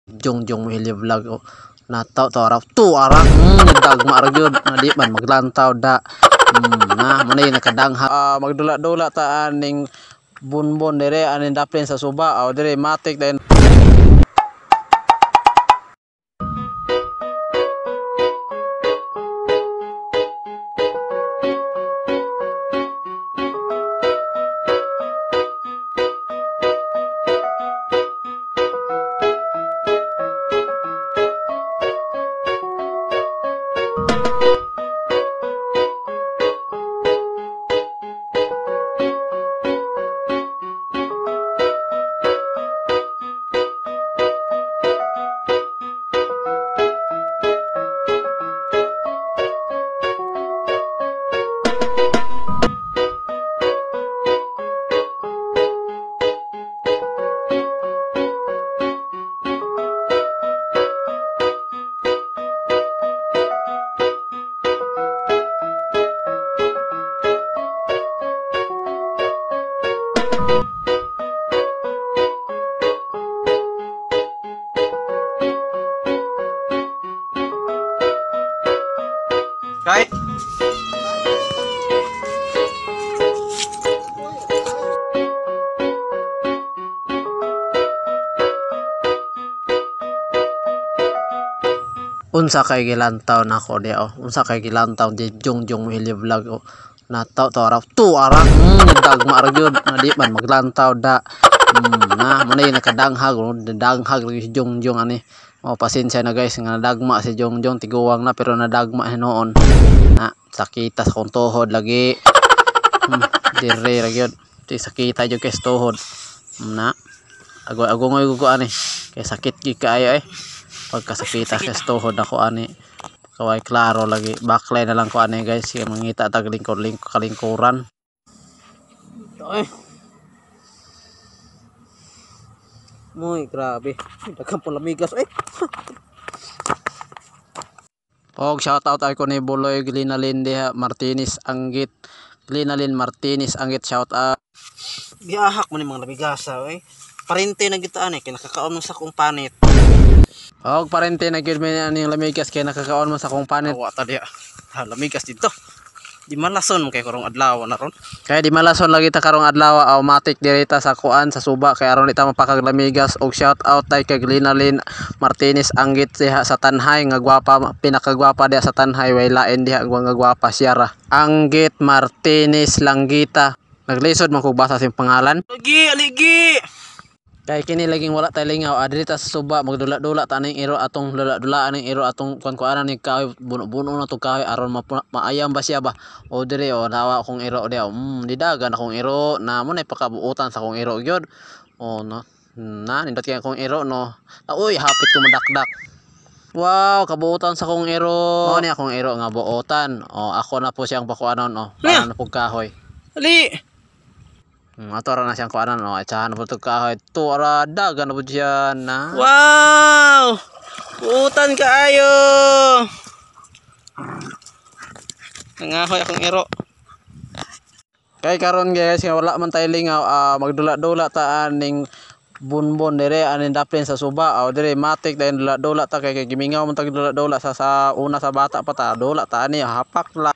Jongjong Muhilya Vlog oh. Nataw to ara tu ara dagma ra gyud na di man maglantaw da. Na mo na nakadangha. Magdula-dula ta aning bunbon dire aning daplin sa suba aw dire matik dayon. Kay? Unsa kay gilantaw nako diha oh. Unsa kay gilantaw di Jongjong Muhilya Vlog oh. Nataw to ara tu ara dagma ra gyud na di man maglantaw da. Na mo na nakadanghag oh, nadanghag lagi si Jongjong ani. Oh, pasensya na guys nga nadagma si Jongjong, tiguwang na pero nadagma hinuon. Na sakita sa akong tuhod lagi. Dire ra gyud. Ti sakita jud kay sa tuhod. Na agoy agongoy ko ani. Kay sakit gyud kaayo eh. Pagkasakita sa tuhod ako ani. Kaway klaro lagi. Backline na lang ko ani guys. Kaya mangita tag lingkod lingkod kalingkuran. Ay. Moy, grabe. Daghang palamigas eh. Og shout out ay ko ni Buloy Glinalyn diha Martinez Anggit. Glinalyn Martinez Anggit, shout out. Giahak mo ni mga lamigasa eh. Parente na kita ani kay nakakaon mo sa akong panit. Og parente na gyud mi aning lamigas kay nakakaon mo sa akong panit. Awa ta diha. Ha, lamigas dito. Di malason mo kay karong adlaw na ron. Kaya di malason lagi ta karong adlaw, automatic diri ta sa kuan sa suba kay aron di ta mapakag lamigas. Og shout out tay kay Glinalyn Martinez Anggit diha sa Tanhay nga gwapa, pinakagwapa diha sa Tanhay, way lain diha nga gwapa siya ra. Anggit Martinez Langgita. Naglisod man kog basa sa iyang pangalan. Aligi, aligi. Kay kini laging wala tay lingaw, adiri ta sa suba magdula-dula ta aning iro atong dula-dula aning iro atong kuan-kuanan ni kahoy, buno-buno na tong kahoy aron maayam ba siya ba. O diri o nawa akong iro diha. Didagan akong iro na mo nay pakabuotan sa akong iro gyud. O no. Na nindot kay akong iro no. Ah, uy, hapit ko madakdak. Wow, kabuotan sa akong iro. Mo ni akong iro nga buotan. O ako na po siyang pakuanon o. Nya. Paano na pug kahoy. Ali. Ato ra na siyang kuanan o. Itsahan na po itong kahoy. Ito ara dagan na po siya na. Wow! Putan kaayo. Nangahoy akong iro. Kay karon guys nga wala man tay lingaw, magdula-dula ta aning bunbon dire aning daplin sa suba aw dire matik dayon dula-dula ta kay gimingaw man tag dula-dula sa una sa bata pa ta dula ta ani hapak la.